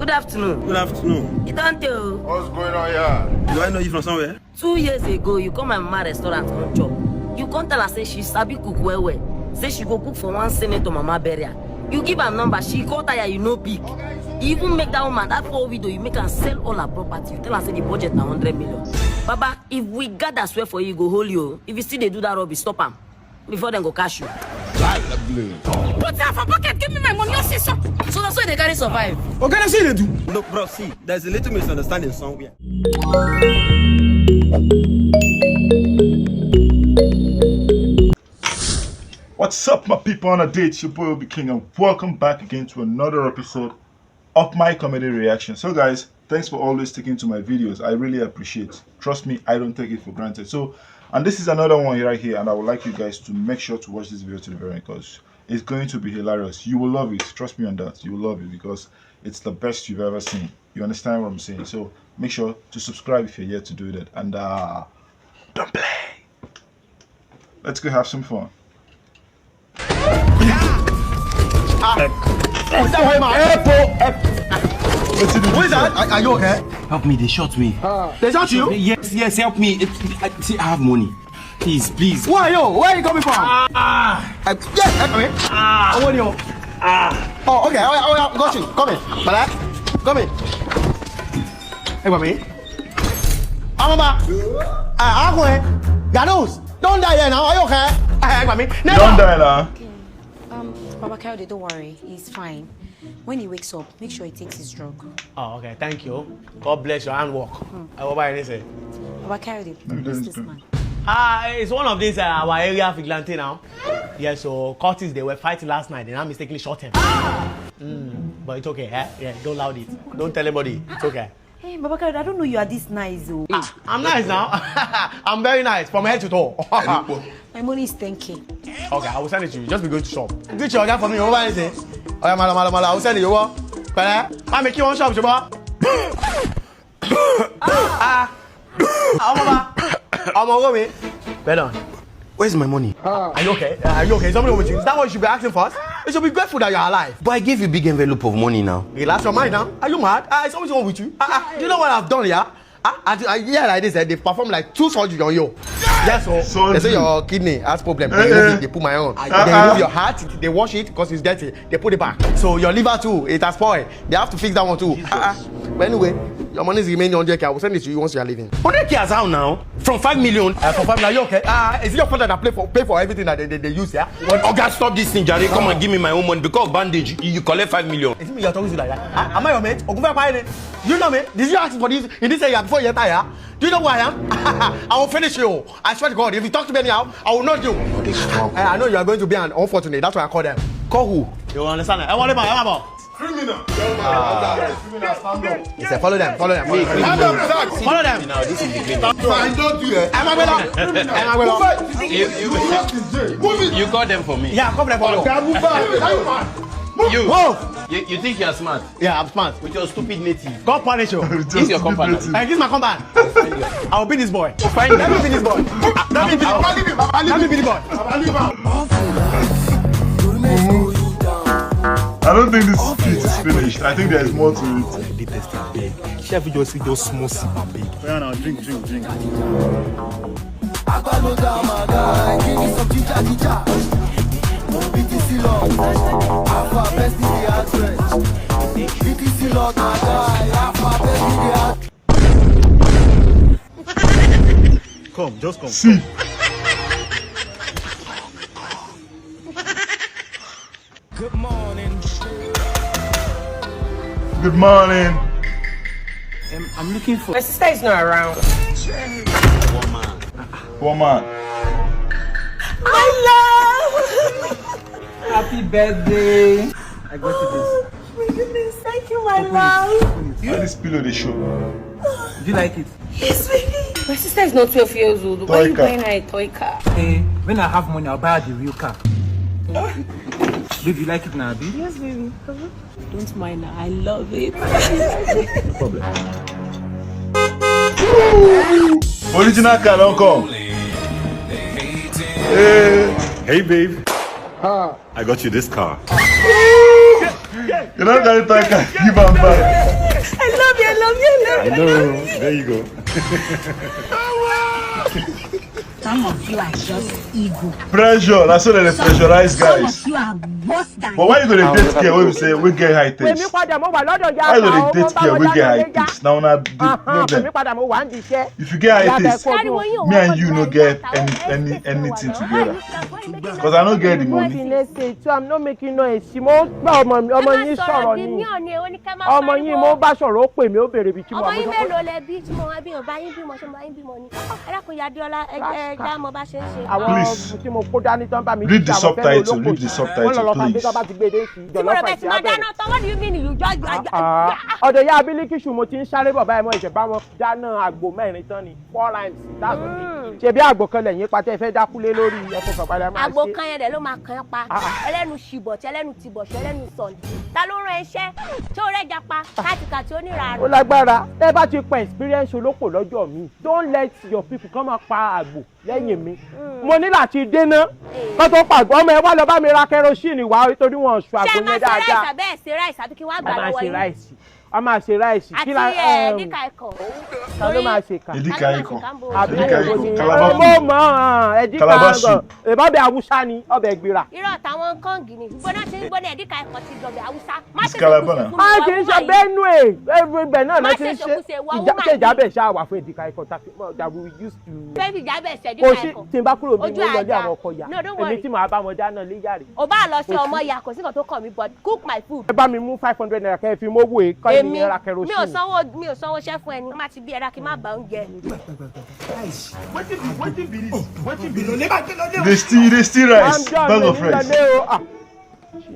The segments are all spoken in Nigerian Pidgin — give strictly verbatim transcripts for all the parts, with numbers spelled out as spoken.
Good afternoon. Good afternoon. You don't tell. What's going on here? Do I know you from somewhere? Two years ago, you come my mama restaurant come chop. You come tell her say she sabi cook well well. Say she go cook for one senator mama burial. You give her number, she call tire, you no pick. You even make that woman, that poor widow, you make her sell all her property. You tell her say the budget na hundred million. Baba, if we gather swear for you, go hold you. If you still dey do that rubbish, stop am before dem go catch you. Put am for pocket, give me my money, you see so. So that's why they carry survive. Okay, that's what they do. No, bro, see, there's a little misunderstanding somewhere. What's up, my people? On a date, your boy Obi King, and welcome back again to another episode of my comedy reaction. So, guys, thanks for always sticking to my videos. I really appreciate. Trust me, I don't take it for granted. So, and this is another one right here, and I would like you guys to make sure to watch this video to the very end because it's going to be hilarious. You will love it. Trust me on that. You will love it because it's the best you've ever seen. You understand what I'm saying? So make sure to subscribe if you're yet to do that. And uh, don't play. Let's go have some fun. Who is that? Are, are you okay? Help me, they shot me. They shot you? Yes, yes, help me. It, I, see, I have money. Please, please. Who are you? Where are you coming from? Ah. Uh, yeah, help me. Ah. What are you? Ah. Oh, okay. Oh, yeah, oh, yeah. Got you. Come here. Bala. Come here. Hey, mommy. Amaba. Ah, ah, go ahead. Ganous. Don't die there now. Are you okay? Hey, mommy. Never. Don't die now. Okay. Um, Baba Kayode, don't worry. He's fine. When he wakes up, make sure he takes his drug. Oh, okay. Thank you. God bless your handwork. Hmm. I will buy anything. Baba Kayode, who is this man? Ah, it's one of these, uh, our area vigilante now. Yeah, so cultists, they were fighting last night. They now mistakenly shot him. Mm, but it's okay. Eh? Yeah, don't loud it. Don't tell anybody. It's okay. Hey, Baba Kayode, I don't know you are this nice, oh. Ah, I'm nice now. I'm very nice from head to toe. My money is ten K. Okay, I will send it to you. Just be going to shop. Greet your guy for me. Over anything. Oh yeah, madam, madam, madam. I will send it. You what? Pẹ̀lẹ́. I make you one shop, Juba. Ah. Ọmọ ba. Ọmọ owó mi. Well done. Where's my money? Are you okay? Are you okay? Is something wrong with you? Is that what you should be asking for? You should be grateful that you're alive. But I gave you a big envelope of money now. Relax your mind now. Are you mad? Ah, is something wrong with you? Ah, ah, do you know what I've done here? Ah, I, I hear like this, eh, they perform like two surgery on you. Yes, so they say your kidney has problem. They remove it, they put my own. They remove your heart, they wash it because it's dirty. They put it back. So your liver too, it has spoiled. They have to fix that one too. Ah, ah. But anyway, your money is remaining hundred K. I will send it to you once you are leaving. Hundred K as how now? From five million? Uh, from five million, are you okay? Ah, is it your father that pay for, pay for everything that they, they, they use, yeah? Oga, stop this thing, Jare. Come and give me my own money because of bandage. You, you collect five million. Is it me you're talking to like that? Ah, am I your mate? Ogunfe Akpayede. You know me? Did you ask for this in this area before you enter here? Do you know who I am? I will finish you. I swear to God, if you talk to me anyhow, I will not do. Eh, I know you are going to be an unfortunate. That's why I call them. Call who? You understand? I want them. I want them. Criminal. Criminal, stand up. He said, "Follow them, follow them, follow them." Stand up, stand. Follow them. Now, this is the criminal. Fine, don't do it. Emmanuel. Emmanuel. You, you, you call them for me. Yeah, call them for you. Move back. You, you, you think you're smart? Yeah, I'm smart. With your stupid native. God punish you. This is your compound. Hey, this is my compound. I will beat this boy. Find Let me beat this boy. Let me beat this boy. Let me beat this boy. I don't think this skit is finished. I think there is more to it. This person big. Chef just, just small sip and big. Yeah, now drink, drink, drink. Agbaluda, my guy, give me some ginger, ginger. B T C Lord, Alpha, best in the actress. B T C Lord, my guy, Alpha, best in the actress. Come, just come. See. Good morning. Good morning. Um, I'm looking for. My sister is not around. Woman. My love. Happy birthday. I got you this. Oh my goodness, thank you, my love. Why this pillow dey show? Do you like it? Yes, baby. My sister is not twelve years old. Why are you buying her a toy car? Eh, when I have money, I'll buy her the real car. Babe, you like it now, abi? Yes, baby. Don't mind her. I love it. No problem. Original car don come. Hey. Hey, babe. Ah. I got you this car. You don't get it back. Give am back. I know. There you go. Some of you are just evil. Pressure. That's why they pressurize Some guys. Of you are worse than But why you gonna date girl wey be say we get high Èmi taste? Padà mo wà lọ́dọ̀ ya Why you àwọn gonna date ọmọ girl wey bá get wọn high jáde ya. taste? Now na the Ahan, problem. Èmi padà mo wà ń di iṣẹ́. If you get high Ìyá taste, bẹ́ẹ̀ kọ́ dùn. me and you no get any any anything together. Because I no get the money. Nothing dey say so, I'm not making noise. Mo ń gbọ́ ọmọ mi, ọmọ yín sọ̀rọ̀ ni. Ọmọ yín mo bá sọ̀rọ̀, ó pè mí, ó béèrè ibi tí mo Ọmọ wà. yín mélòó lẹ bí tí mo wá bí ọba yín bímọ ṣé ọmọ yín bímọ ni? Ẹ dákun, Ìyá Adéọlá, ẹ ẹ já mọ bá ṣe ń ṣe. Àwọn Please. Tí mo kó dání tán bá mi Read the jà, wọ́n fẹ́ lọ subtitle, lóko read the sí. Subtitle, Wọ́n lọ lọ kàn bí please. tọ́ba ti gbé dé sí Tí mo rò ìjọba bẹ́ẹ̀ tí máa dáná tán, what do you mean you judge? Ọ̀dọ̀ ya Abilikísù mo ti ń sáré bọ̀ báyìí, mo ìṣẹ̀ bá wọn dáná àgbò mẹ́rin tán ni four times. That's it. Ṣebí àgbò kan lẹ́yìn pátá ẹ fẹ́ dákúlé lórí ẹ̀fọ́ pàpàdà máa Àgbo ṣe. Kan yẹn dẹ̀ ló máa kàn án pa. Ẹlẹ́nu ṣìbọ̀tì, ẹlẹ́nu tìbọ̀tì, ẹlẹ́nu sọ̀ǹdì. Ta ló rán ẹṣẹ́? Ṣé o rẹ́ japa? Kátìkàtì onírànú. Ó lágbára. Ẹ bá ti pa experience olóko lọ́jọ́ mi, don't let your people come and pa àgbò lẹ́yìn mi. Mo ní láti dènà kó tó pàgọ́. Ọmọ ẹ wá lọ bá mi ra kerosene wá torí wọn sọ Ṣé àgbo ẹ máa yẹn ṣe ráìsì dáadáa. Àbẹ́ ẹ̀ ṣe ráìsì àbí kí wọ́n á gbà A máa lọ́wọ́ ṣe yín? Ráìsì. A máa ṣe ráìsì. Àti Kí la ẹ̀ um, díkà ẹ̀kọ́. Ta ló máa ṣe kà? Edika Àbí Eko, èwo ni? Calabar Ẹ, Soup. Mo mọ̀ ọ́n, ẹ díkà Calabar gan. Soup. Ìbá bẹ Awúsá ni, ọbẹ̀ gbéra. Irọ́ táwọn kọ́ǹgì ni. Gbóná tí ń gbóná ẹ̀díkà ẹ̀kọ́ ti dọ̀bẹ̀ Haúsá. Má It's ṣe Calabar sọkúsọ now. fún A wa, kì í wọ́n ṣe wà yìí. Benue, everywhere náà Má láti ṣe ń ṣe. ṣekúṣe, wọ́n Ìjà wọ́n ṣe ìjà máa bẹ̀ ṣe àwà fún Edika Eko that we used to. Bébí ìjà bẹ̀ ṣẹ̀ Kò díkà sí ẹ̀kọ́. Tí n bá kúrò bí Ojú mo lọ lé àjà. Àwọn ọkọ ya. No, don't Èmi worry. Tí màá bá wọn dáná léyà rè. Ò bá lọ sí ọmọ ìyá, kò sí nǹkan tó kàn mí, but cook my food. Ẹ bá mi mú five hundred naira kẹ́ ẹ fi mówó e kọ́ Èmi, ní ra mi ò kerosene. Sanwó, mi ò sanwó iṣẹ́ fún ẹni. Má ti bí ẹ̀rá kí n má bà oúnjẹ. Wetin be wetin be this? Wetin be this? They still, they still rice. Bag of rice.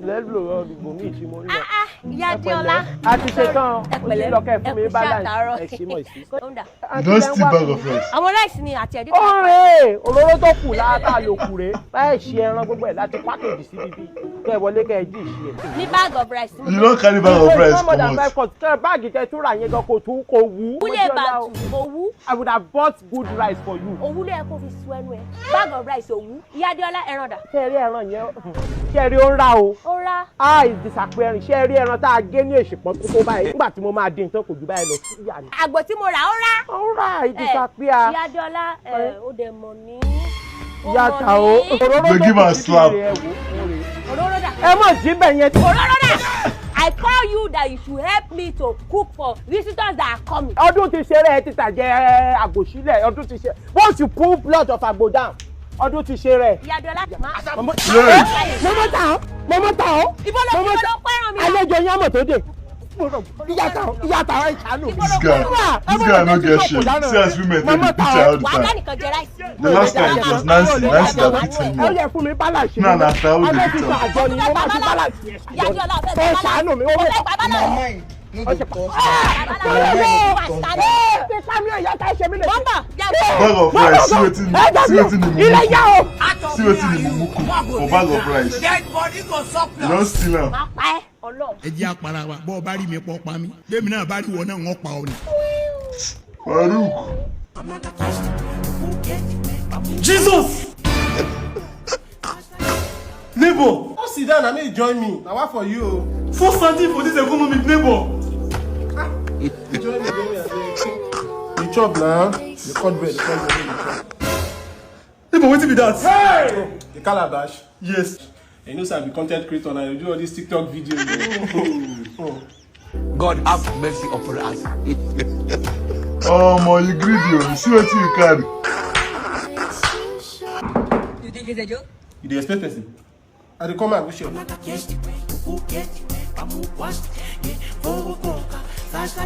Lẹ́lò ọ̀dùnkún mi tí mo ń lọ. Ah, ah, Ìyá Adéọlá. A ti ṣe tán. Ẹ pẹ̀lẹ́. Ó ti lọ kẹ́ fún mi Ẹ kú iṣẹ́ balance. àtàárọ̀. Ẹ ṣí mọ̀ sí. Ó ń dà. You don't steal bag of rice. Àwọn ráìsì ni àti ẹ̀díkà. Ó rè é, òróró tó kù lára ló kù rè é. Báyìí ṣe ẹran gbogbo ẹ̀ láti package sí bíbí. Kẹ́ ẹ wọlé kẹ́ ẹ dì í ṣe. Ní bag of rice. You don't carry bag of rice More than five comot. Kẹ́ báàgì tẹ tún rà yẹn gan kò tún kò wú. Kúlẹ̀ Mo jẹ́ bàtù, ọlá o. Owú. I would have bought good rice for you. Owú ló yẹ kó fi sun ẹnu ẹ̀. Bag of rice, Owú. Ìyá Adéọlá, ẹran dà. Ṣé ẹ rí ẹran yẹn? Ṣé ẹ rí ó ń rà o? Ó rá. Ah, is disappearing. Ṣé ẹ rí ẹran tá a gé ní èṣìpọ̀ tó tó báyìí? Nígbà tí mo máa dín tán kò ju báyìí lọ sí ìyá ni. Àgbò tí mo rà, ó rá. Ó rà, is disappear. Ìyá Adéọlá, ẹ, ó dẹ̀ mọ̀ mí. Ó Ìyá mọ̀ ta o. mí. Òróró They tó give kù am sí slap. kiri ẹ wò, ó rè é. Òróró dà. Ẹ mọ̀ jí bẹ̀ yẹn. Òróró dà. I call you that you should help me to cook for visitors that are coming. Ọdún ti ṣe rẹ̀ títà jẹ́ àgbòsílẹ̀. Ọdún ti ṣe. Once you pull blood of àgbò down, ọdún ti ṣe rẹ̀. Ìyá Adéọlá, má. Mọ̀mọ́ Yes. mọ̀mọ́ ta ọ́. Mọ̀mọ́ ta ọ́. Ibo ló Mọ̀mọ́ ibo ta ló pẹ́ràn mi? Àlejò yẹn mọ̀ tó dé. Ìyá ta ọ́. Ìyá ta ọ́. Ẹ ṣàánú mi. This guy, this guy no get shame. See as women take dey beat her all the Wàhálà time. Nìkan jẹ ráìsì. The last time it was Nancy, Nancy that beat him Ẹ up. yẹ fún mi balance. Now na after all the Abẹ́ ti sọ beat up. àjọ ni mo máa fi balance yẹn. Ìyá Adéọlá, ọ̀fẹ́ Ẹ ṣàánú mi. Ó fẹ́ Ọ̀fẹ́ gba balance. Mine no dey touch. Ẹ ṣàánú ẹ, ìyá ta ṣe mí lè. Mọ́mọ́, jẹ́ Bag of rice, see wetin, see wetin the Ilé mumu, yá o. see wetin the mumu cook for bag of rice. Dead body go suck You don steal am. Máa pa ẹ́, Ọlọ́run. Ẹ jẹ́ apara wa, bọ́ ọ bá rí mi pọ̀ pa mi, bẹ́ẹ̀ mi náà bá rí wọ náà wọ́n pa ọ ni. Farouk. Jesus! Neighbor! Come sit down, na me join me. Na wa for you o. Four sardine for this economy, neighbor! Join me, join me, abeg. You chop na? You cut bread, you cut bread, you chop. Neighbor, wetin be that? Hey! The calabash. Yes. You know say I be content creator na, you do all these TikTok videos. God have mercy upon us. Omo, you greedy o. See wetin you carry. You think it's a joke? You dey expect person? I dey come out, wish you.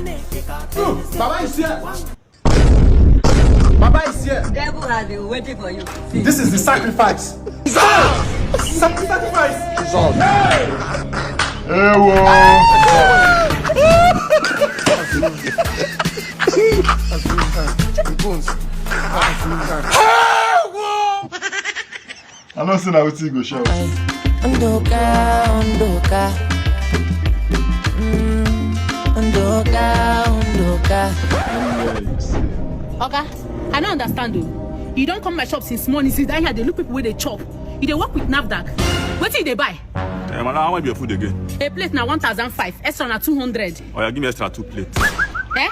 Baba is here. Baba is here. Devil has been waiting for you. This is the sacrifice. Sacrifice! Ewo. I know say na wetin you go shout. Ndoka, ndoka. Mm, ndoka, ndoka. Oga, I no understand o. You don come my shop since morning, since I here dey look people wey dey chop. You dey work with nafdac. Wetin you dey buy? Eh, madam, how much be your food again? A plate na one thousand five, extra na two hundred. Oya, give me extra two plates. Eh?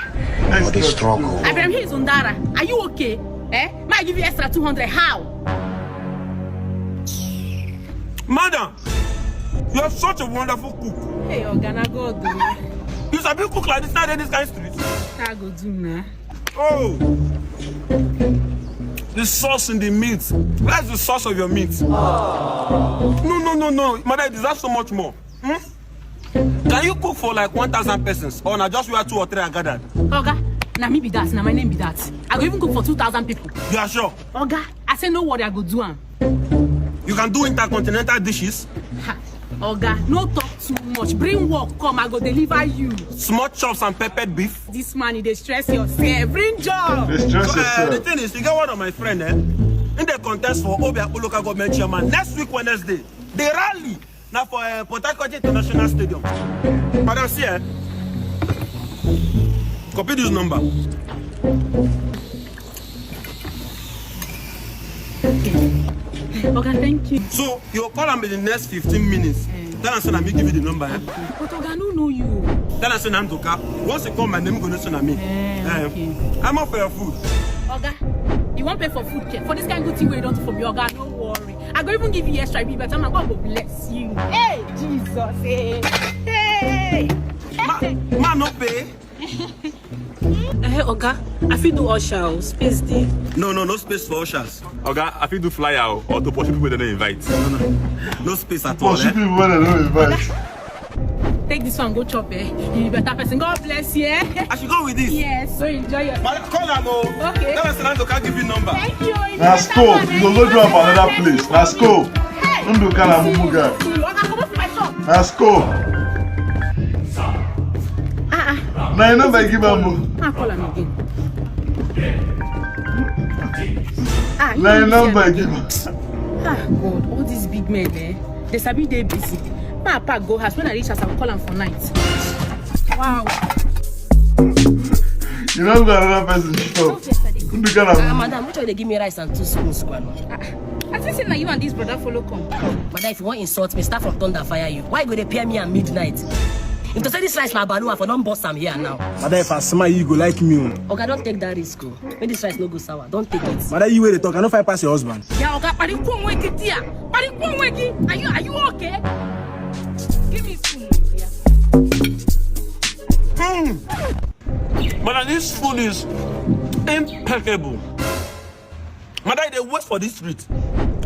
Next struggle. Abraham, he's Undara. Are you okay? Eh? May I give you extra two hundred? How? Madam, you are such a wonderful cook. Hey, Ogana God. You sabi cook like this, not in this kind of street. I go do now. Oh. The sauce in the meat. Where's the sauce of your meat? No, no, no, no. Madam, you deserve so much more. Hmm? Can you cook for like one thousand persons? Or not just where two or three are gathered? Oga, na me be that. Na my name be that. I go even cook for two thousand people. You are sure? Oga, I say no worry, I go do am. You can do intercontinental dishes? Ha. Oga, no talk too much. Bring work come, I go deliver you. Small chops and peppered beef? This man, he dey stress yourself. Bring job. Dey stress So, uh, the yourself. Thing is, you get one of my friend, eh? In the contest for Obiakpo local government chairman next week Wednesday. The rally now for uh, Port Harcourt International Stadium. Madam, see, eh? Copy this number. Oga, thank you. So you call am in the next fifteen minutes. Tell am say na me give you the number. Eh? But Oga, no know you. Tell am say na Ndoka. Once you call my name, you go know say na me. Eh, Eh, okay. I'm up for your food. Oga, you wan pay for food care? For this kind good thing wey you don do for me, Oga, no worry. I go even give you extra, be better man. God go bless you. Hey, Jesus, eh. Hey. Ma, ma no pay. Eh, Oga, I fit do usher o, space dey. No, no, no space for ushers. Oga, I fit do flyer o, or to pursue people wey dem no invite. No, no, no space at all. Pursue Eh? People wey dem no invite. Take this one, go chop, eh. You be better person. God bless you, eh. I should go with this. Yes, so enjoy your. Ma, call am o. Okay. Tell am say na Ndoka give you number. Thank you. Na school, you go go do am for another place. Na school. Ndoka na mumu guy. Oga, comot for my shop. Na school. Ah, Na your number give am o. ah, call am again. Ah, you Na your know number this give one am. Ah, God, all these big men, eh? They sabi dey busy. Ma pack go house. When I reach house, I will call am for night. Wow. You no go another person to talk. Ndoka na Ah, mumu. Madam, which one dey give me rice and two spoons, Kwano? I think say na you and this brother follow come. Madam, if you wan insult me, start from thunder fire you. Why you go dey pair me at midnight? If to say this rice na balloon, I for don burst am here now. Mother, if I smile, you go like me. Oh. Oga, don take that risk o. Make this rice no go sour. Don take it. Mother, you where they talk, I don't find pass your husband. Yeah, Oga, padi kun wegi dia. Padi kun wegi. Are you, are you okay? Give me spoon, yeah. Madam, this food is impeccable. Madam, you dey waste for this street.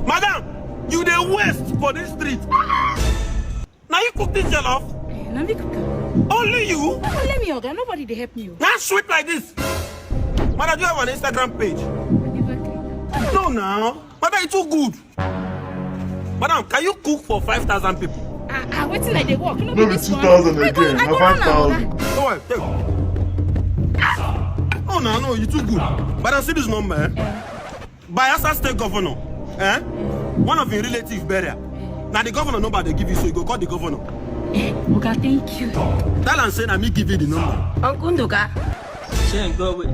Madam, you dey waste for this street. Now you cook this jollof? Eh, na me cook am. Only you? Only me, Oga. Nobody dey help me. Oh. Now sweet like this. Madam, do you have an Instagram page? No, now. Madam, it's too good. Madam, can you cook for five thousand people? Ah, ah, wetin I dey work? No No be two thousand again, na five thousand. No, I tell you. No, no, no, you too good. Madam, see this number, eh? Bayelsa State Governor, eh? One of your relative burial. Now the governor number they give you, so you go call the governor. Oga, thank you. Tell am say na me give you the number. Uncle Ndoka. Shame, go away.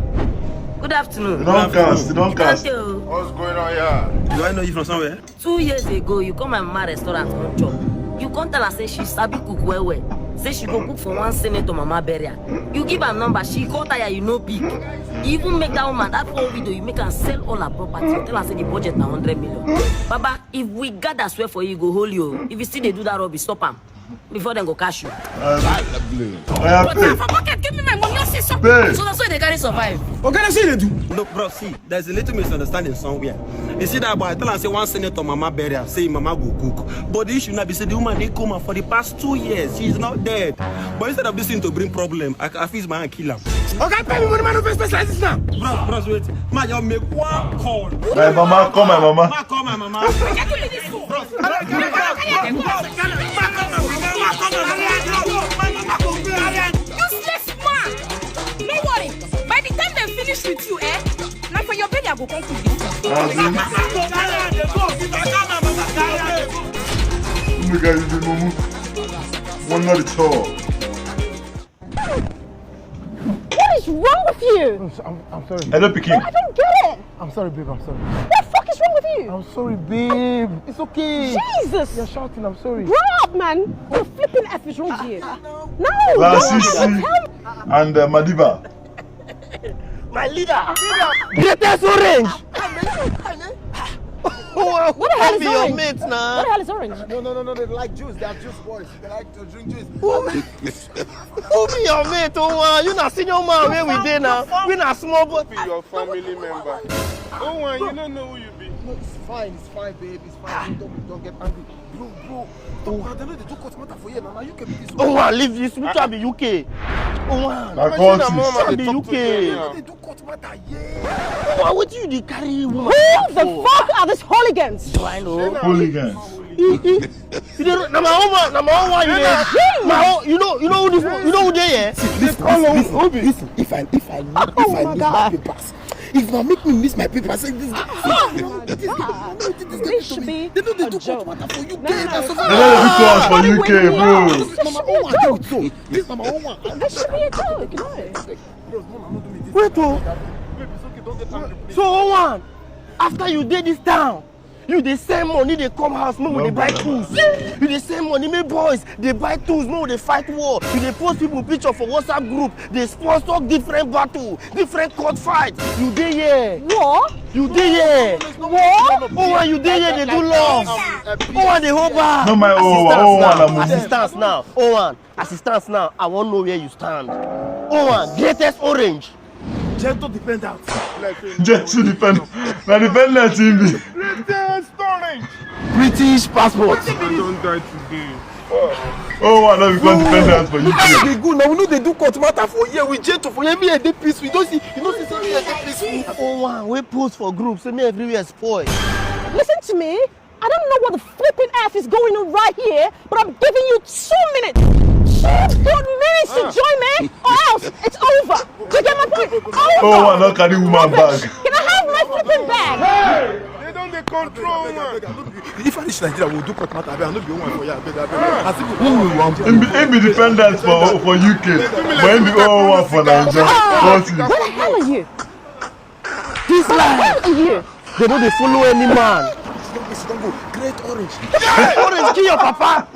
Good afternoon. You don cast, you don cast. Thank you. What's going on here? Do I know you from somewhere? Two years ago, you come my mama restaurant come chop. You come tell her say she sabi cook well well. Say she go cook for one senator mama burial. You give her number, she call tire, you no pick. You even make that woman, that poor widow, you make her sell all her property. You tell her say the budget na hundred million. Baba, if we gather swear for you, go hold you. If you still dey do that rubbish, stop am before dem go catch you. Oya But pay. for pocket, give me my money. You see so. Pay. So na so they carry survive. What kind of thing they do? No, bro, see, there's a little misunderstanding somewhere. You see that boy, I tell am say one senator mama burial, say mama go cook. But the issue now be say the woman dey coma for the past two years. She's not dead. But instead of this thing to bring problem, I, I feel my hand kill am. Okay, pay me money, man, no face like this now. Bros, bros, wait. Man, you make one call. My mama, call my mama. Man, call my mama. Oga, give me this phone. Bros, I don't care. Bros, I don't care. Man, call my mama. Man, call my mama. Man, call my mama. Useless man. No worry. By the time they finish with you, eh? Na for your bed I go come cook this. As in, Man, call my mama. If I call my mama, carry her go. Ndoka, you be mumu. One not at all. What is wrong with you? I'm, I'm sorry. Hello, pikin. I don't get it. I'm sorry, babe. I'm sorry. What the fuck is wrong with you? I'm sorry, babe. It's okay. Jesus! You're shouting. I'm sorry. Grow up, man. What the flipping F is wrong with you? No! La Don't Sisi tell me. And uh, Madiba. My leader. Greatest orange. What the hell is Be your orange? Mate What now. The hell is orange? No, no, no, no. They like juice. They are juice boys. They like to drink juice. Who be your mate? Oh, uh, you na senior man where we dey now. We na small boy. Be your family member. Oh, one, you don't know who you be. No, it's fine. It's fine, babe. It's fine. Don't, don't get angry, bro, bro. Don't worry. They know they do cut matter for here now. Now you can be this. Oh, uh, leave this. Which one be U K? Oh, uh, Na which cultist. One be Talk to them U K? now. They do cut matter here. Oh, uh, what do you dey carry woman? Who the for? Fuck are these hooligans? Do I know? Hooligans. You dey, na my own one, na my own one. You dey, my own, you know, you know who this, you know who dey here? This, this, this, listen, if I, if I, if I Oh miss my my God. Papers, if na make me miss my papers, say this, this, this, This should be they know they a do joke. Cut matter for you. No, no, no. They don't do us for U K, bro. This is number one. I do it so. This is number one. This should be a joke. No. Bros, no, no, no, do me this. Wait, oh. Babe, it's okay. Don't get angry, please. So, one, after you dey this town, you dey send money, dey come house, make we dey buy Baba. Tools. You dey send money, make boys dey buy Tools, make we dey fight war. You dey post people picture for WhatsApp group, dey sponsor different battle, different court fight. You dey here. What? You dey here. What? Oh, one, you dey here, dey do love. Oh, one, dey hold back. No, my oh, oh, oh, Assistance now. oh, Assistance now. Oh, one. Assistance now. I wan know where you stand. Oh, one. Greatest orange. Gentle dependent. Gentle depend. Na dependent him be. Greatest orange. British passport. I don't die today. Oh, I no become dependent for U K. They good now. We know they do cut matter for here. We gentle for here. Me, I dey peaceful. You don't see. You know, see, say me, I dey peaceful. Oh, one. We post for group, so me everywhere spoil. Listen to me. I don't know what the flipping F is going on right here, but I'm giving you two minutes. Two good minutes to join me, or else it's over. You get my point? Over. Oh, I no carry woman bag. Can I have my flipping bag? They don't dey control one. If I reach Nigeria, we'll do cut matter. I no be one for you. I beg, I beg. As if who we want. Him be, him be dependent for for U K, but him be oh one for Naija. Country. Where the hell are you? This life, Where are you? They no dey follow any man. Don't go, don't go. Great orange. Orange kill your papa.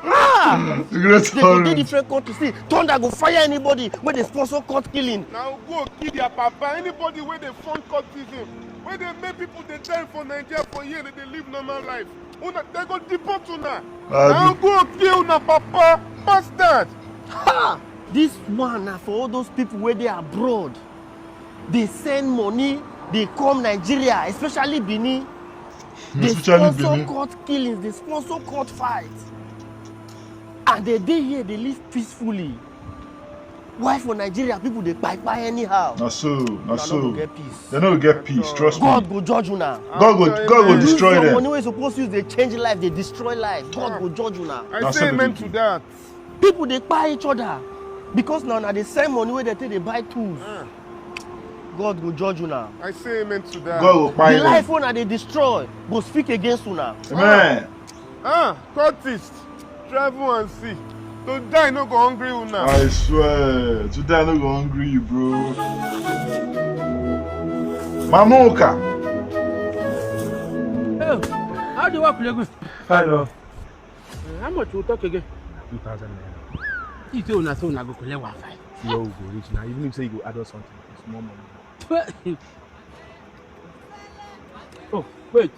Ah, Great they go dey orange. Different country. See, thunder go fire anybody wey dey sponsor court killing. Now go kill their papa. Anybody where they fund cultism, where they make people they die for Nigeria for here, they live normal life. Una, they go deport una. Ah, Now go kill una papa, bastard. Ha! This one na for all those people wey dey abroad. Dey send money, dey come Nigeria, especially Benin. Dey Especially sponsor Benin. Court killings, dey sponsor court fights. And they dey here, they live peacefully. Why for Nigeria people dey kpai kpai anyhow? Na so, na Una no go so. Get peace. They no go get peace. Trust me. God go judge una. God go, God go Use destroy your them. Money wey suppose use dey change life, dey destroy life. God go judge una. I Na say so amen they to do. That. People dey kpai each other because na una dey send money wey dey take dey buy tools. God go judge una. I say amen to that. God go The kpai them. Life wey una dey destroy go speak against una. Amen. Ah, cultist, travel and see. To die no go hungry una. I swear, today I no go hungry you, bro. Mamuka. Oh, how the work dey go? Hello. Uh, how much we talk again? Two thousand naira. You say una say una go collect one five. Your go reach now. Even if say you go add us something, it's more money. Oh, wait.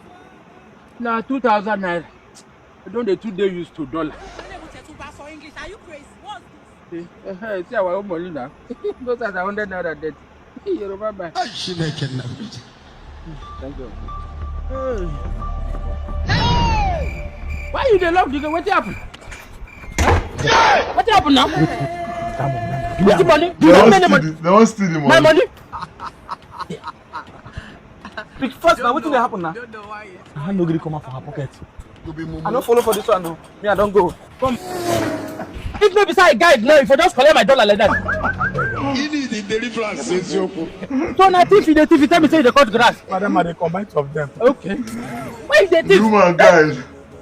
Na two thousand naira. I don dey too dey used to dollar. English. Are you crazy? What's this? Eh, eh, eh, see our own money now. Those are hundred naira debt. Yoruba man. Thank you. Hey. Why you dey laugh? You go, wetin happen? Huh? Wetin happen now? Wetin money? You They give wan me the steal money. the, they wan steal the My money. Money? Big first, now wetin dey happen now? Don't know why. I no gree come out for her pocket. You be mumu. I no follow for this one, no. Me, I don go. Come. If no be say I guide now, if I just collect my dollar like that. Ini the deliverance is your So na thief you dey thief, you tell me say you dey cut grass. Madam, I dey combine two of them. Okay. Why you dey The thief? Woman guide.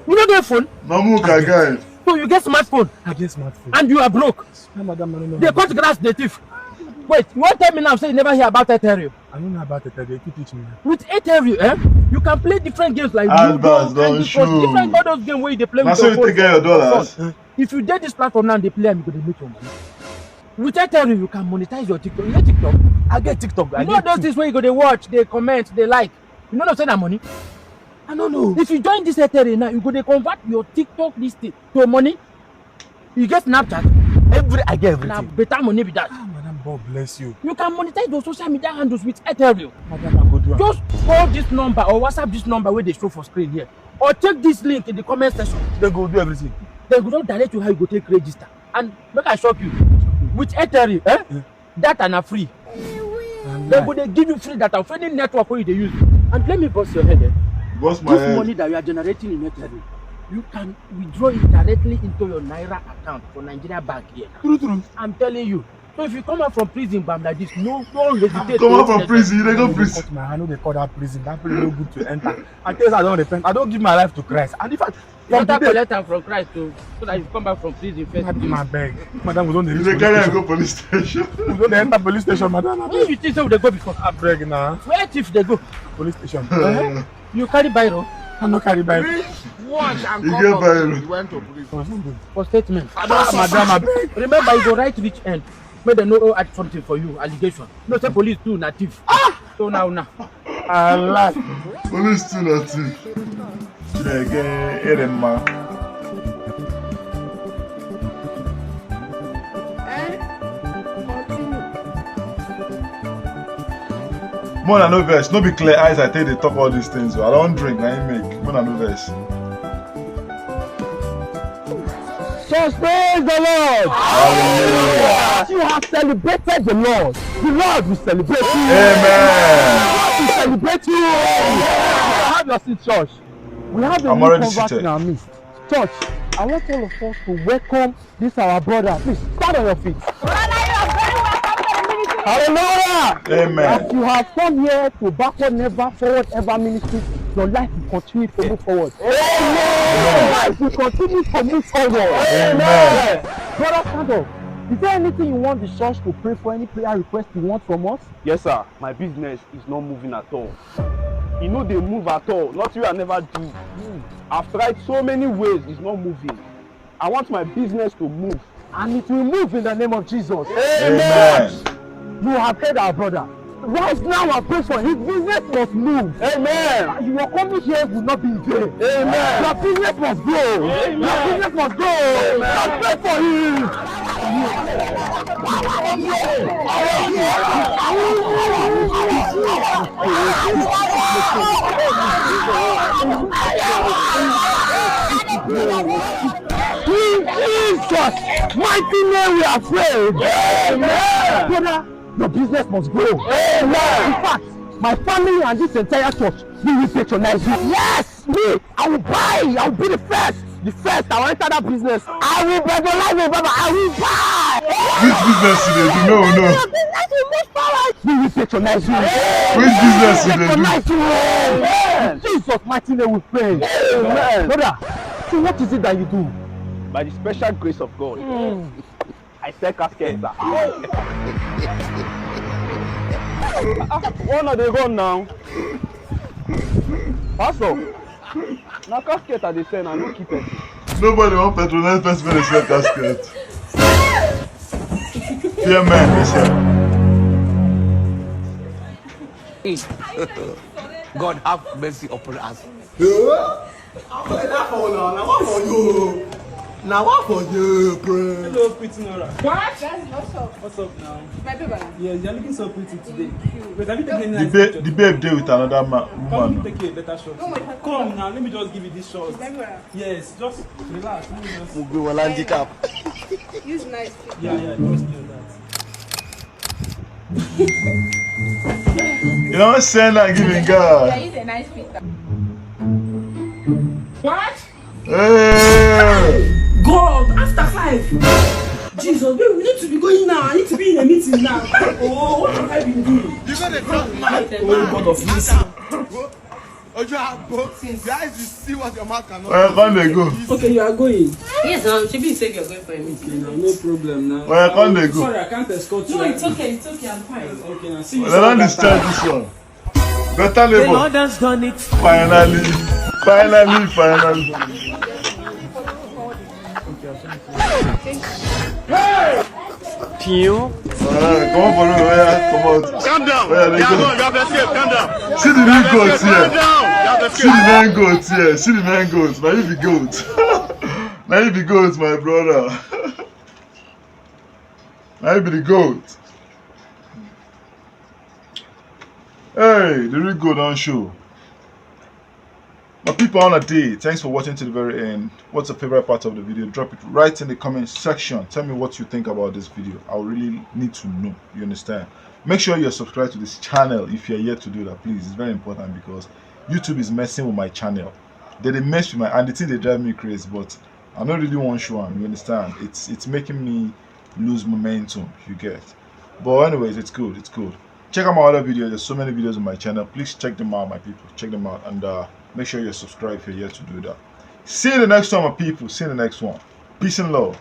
You no get phone. Mamuka guide. So you get smartphone I get smartphone. And you are broke. No, madam, I no know. Dey cut grass, dey thief. Wait, you wan tell me now say you never hear about Ethereum? I no know about it. They teach me. With Ethereum, eh? You can play different games like Albert Ludo, don Candy show. Crush, different all those games wey you dey play Na with so your you phone. take get your dollars. If you dey this platform now, dey play am, you go dey make your money. With Airtel, you can monetize your TikTok. You know TikTok? I get TikTok. I You know get those things where you go, they watch, they comment, they like. You know, no say na money. I don't know. If you join this Airtel now, you go, they convert your TikTok this thing to money. You get Snapchat? Every I get Now, everything. Better money be that. Ah, madam, God bless you. You can monetize those social media handles with Airtel. Madam, I go do am. Just call this number or WhatsApp this number where they show for screen here. Or take this link in the comment section. They go do everything. They go just direct you how you go take register. And make I shock you. With Airtel, eh? Yeah. Data na free. Dem go dey give you free data for any network wey you dey use. And let me bust your head, eh? Bust my This head. Money that you are generating in Airtel, you can withdraw it directly into your Naira account for Nigeria Bank here. True, true. I'm telling you. So if you come out from prison, bam, like this, no, no hesitate. Come out from prison, you dey go prison. Cut my hand, no dey call that prison. That place no good to enter. I tell you, I don't repent. I don't give my life to Christ. And if I You better collect am from Christ o, so that you come back from prison first. Madam, I beg. Madam, we don dey You reach dey police carry am station. Go police station. We don dey enter police station, madam. Where you think say we dey go before? I beg na. Where thief dey go? Police station. Eh? You carry biro? I no carry biro. Watch and You come get up. Biro. You went to police. For something. For statement. Ah, madam, I beg. Remember, you go right reach end. Make dem no add something for you, allegation. No say police too na thief. So now, now. Allah. Police too na thief. Chineke, ịrị mma. Mona no vex, no be clear eyes I take dey talk all these things. I don't drink, na him make. Mona no vex. Church, praise the Lord. Hallelujah. As you have celebrated the Lord, the Lord will celebrate you. Amen. The Lord will celebrate you. Have your seat, church. We have a I'm new already convert seated. In our midst. Church, I want all of us to welcome this our brother. Please stand on your feet. Brother, you are very welcome to the ministry. Hallelujah. Amen. As you have come here to backward never, forward ever ministry, your life will continue to move forward. Amen. Life will continue to move forward. Amen. Brother, stand up. Is there anything you want the church to pray for? Any prayer request you want from us? Yes, sir. My business is not moving at all. E no dey move at all. Nothing wey I never do. I've tried so many ways, it's not moving. I want my business to move. And it will move in the name of Jesus. Amen. You have heard our brother. Rise now and pray for his business must move. Amen. Your coming here will not be in vain. Amen. Your business must grow. Amen. Your business must grow. Amen. And pray for him. In Jesus' mighty name we are praying. Amen. Brother, your business must grow. Amen. In fact, my family and this entire church, we will patronize you. Yes, me, I will buy. I will be the first. The first, I will enter that business. I will patronize you, Baba. I will buy. Which business you dey do? No, no. Your business will move forward. We will patronize you. Which business you dey do? Patronize you. Amen. In Jesus' mighty name we pray. Amen. Brother, so what is it that you do? By the special grace of God, I sell casket, sir. Ah, ah, one of dey run now. Pastor, na casket I dey sell, I no keep person. Nobody wan patronize person wey dey sell casket. Fear men, they sell. God have mercy upon us. Hello, pretty Nora. What? What's up now? My baby. Yeah, you're looking so pretty today. Wait, have you taken a nice picture? The babe dey with another ma-, woman. Come, let me take you a better shot. Come now, let me just give you this shot. Yes, just relax. Let me just Mo gbé wọn handicap. Use nice picture. Yeah, yeah, trust me on that. You don't send that giving God. Yeah, use a nice picture. What? Hey! God, after five. Jesus, babe, we need to be going now. I need to be in a meeting now. Oh, what have I been doing? You know the top man. Oh, God of mercy. Ojú àgbo. Guys, you see what your mouth cannot do. Where come they go? Okay, you are going. Yes, now, she be said you're going for a meeting. Okay, now, no problem now. Where come they go? Sorry, I can't escort you. No, it's okay, it's okay, I'm fine. Okay, now, see you. Well, I don't understand this one. Better labor. The Lord has done it. Finally, finally, finally. Hey! Tiyo. Alright, come on, follow me. Oya, come out. Calm down. Oya, You let's have go. no, you have escaped. Calm down. See the real goat Calm here. Down. You have See the escaped. main goat here. See the main goat. Now you be goat. Now you be goat, my brother. Now you be the goat. Hey, the real goat on show. My people on a day, thanks for watching to the very end. What's your favorite part of the video? Drop it right in the comment section. Tell me what you think about this video. I really need to know. You understand? Make sure you're subscribed to this channel if you're yet to do that, please. It's very important because YouTube is messing with my channel. They, they mess with my, and the thing they drive me crazy, but I don't really want to show 'em, you understand? It's it's making me lose momentum, you get. But anyways, it's good, it's good. Check out my other videos. There's so many videos on my channel. Please check them out, my people. Check them out and uh, make sure you're subscribed if you're yet to do that. See you in the next one, my people. See you in the next one. Peace and love.